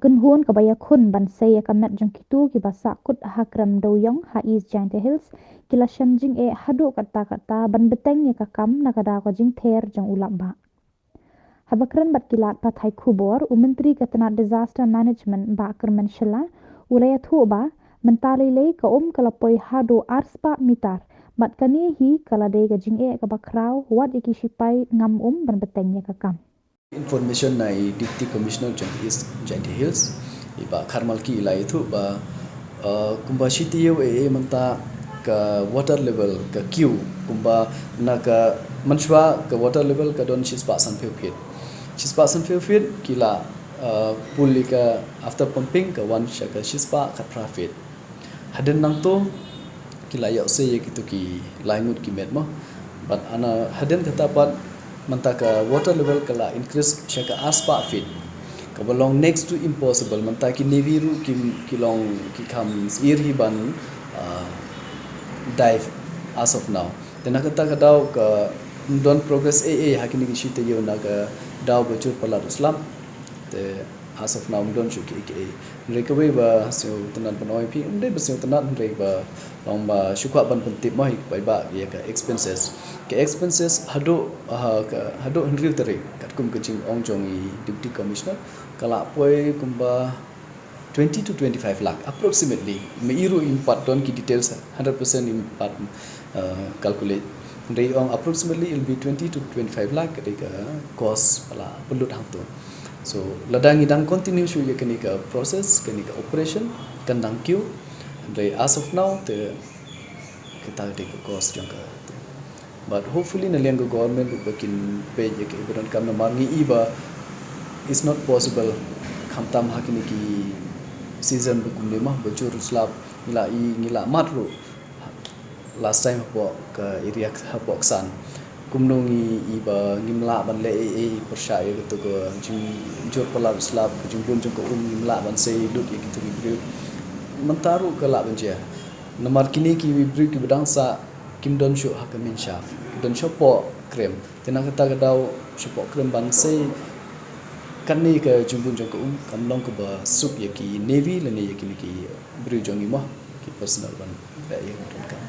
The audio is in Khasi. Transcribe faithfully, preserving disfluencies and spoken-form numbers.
Kynhun kaba ïakhun ban sei ïa ka met jong kito kiba sahkut ha krem dewïong ha East Jaintia Hills ki la shem jingeh haduh katta katta ban bteng ïa ka kam na ka daw ka jingther jong u lapbah. Haba kren bad ki lad pathai khubor, u Myntri ka tnat Disaster Management Bah Kyrmen Shylla u la ïathuh ba mynta lei lei ka um ka la poi haduh arspah mitar bad kane hi ka la dei ka jingeh kaba khraw wat ïa ki shipai ngam um ban bteng ïa ka kam. Information na i Deputy Commissioner jong East Jaintia Hills, i Bah Kharmalki, i la ïathuh ba, uh, kumba shi taïew eh mynta ka water level ka kiew, kumba na ka mynshuwa ka water level ka don shispah sanphew feet. Shispah sanphew feet ki la, uh, pull ïa ka, after pumping ka wan sha ka shispah khatphra feet. Hadien nangto ki la ïoh sei ïa kito ki lai ngut ki met mo. Bad ana hadien kata pat mynta ka water level ka la increase sha ka arspah feet. Kaba long next to impossible, mynta ki navy ruh ki, ki long ki kham syier hi ban, uh, dive as of now. Te na kata ka daw ka don progress ei ei ha kine ki shi taïew na ka daw ba jur palat u slap. Te as of now ym don shuh kiei kiei. Hynrei kawei ba sngewtynnat ban ong ïa phi, ym dei ba sngewtynnat, hynrei ba long ba shu kwah ban pyntip mo ïa ki paidbah ïa ka expenses. Ka expenses haduh, ah, ka haduh hynriew tarik katkum ka jingong jong i Deputy Commissioner ka la poi kumba twenty to twenty-five lakh approximately. Me i ruh im pat don ki details hundred percent im pat, uh, calculate. Hynrei ong approximately it'll be twenty to twenty-five lakh ka dei ka cost ba la pynlut hangto. So lada ngi dang continue shuh ïa kane ka process, kane ka operation kan dang kiew. Hynrei as of now te kata ka dei ka cost jong ka. But hopefully na liang ka government ruh ba kin peit ïa ka, i ba donkam, namar ngi i ba it's not possible khamtam ha kine ki season ba kumne mo, ba jur u slap. Ngi la i, ngi la mad ruh last time hapoh ka area hapoh Ksan. Kumno ngi i ba ngim lah ban leh ei ei pyrshah ïa kato ka jingjur palat u slap, ka jingbun jong ka um, ngim lah ban sei lut ïa kito ki briew. Mynta ruh ka lah ban jia. Namar kine ki briew kiba dang sah kim don shuh ha ka main shaft, ki don shapoh krem. Te na kata ka daw shapoh krem ban sei kane ka jingbun jong ka um kam long kaba suk ïa ki navy lane ïa kine ki briew jong ngi mo, ki personnel ban leh ïa ka donkam.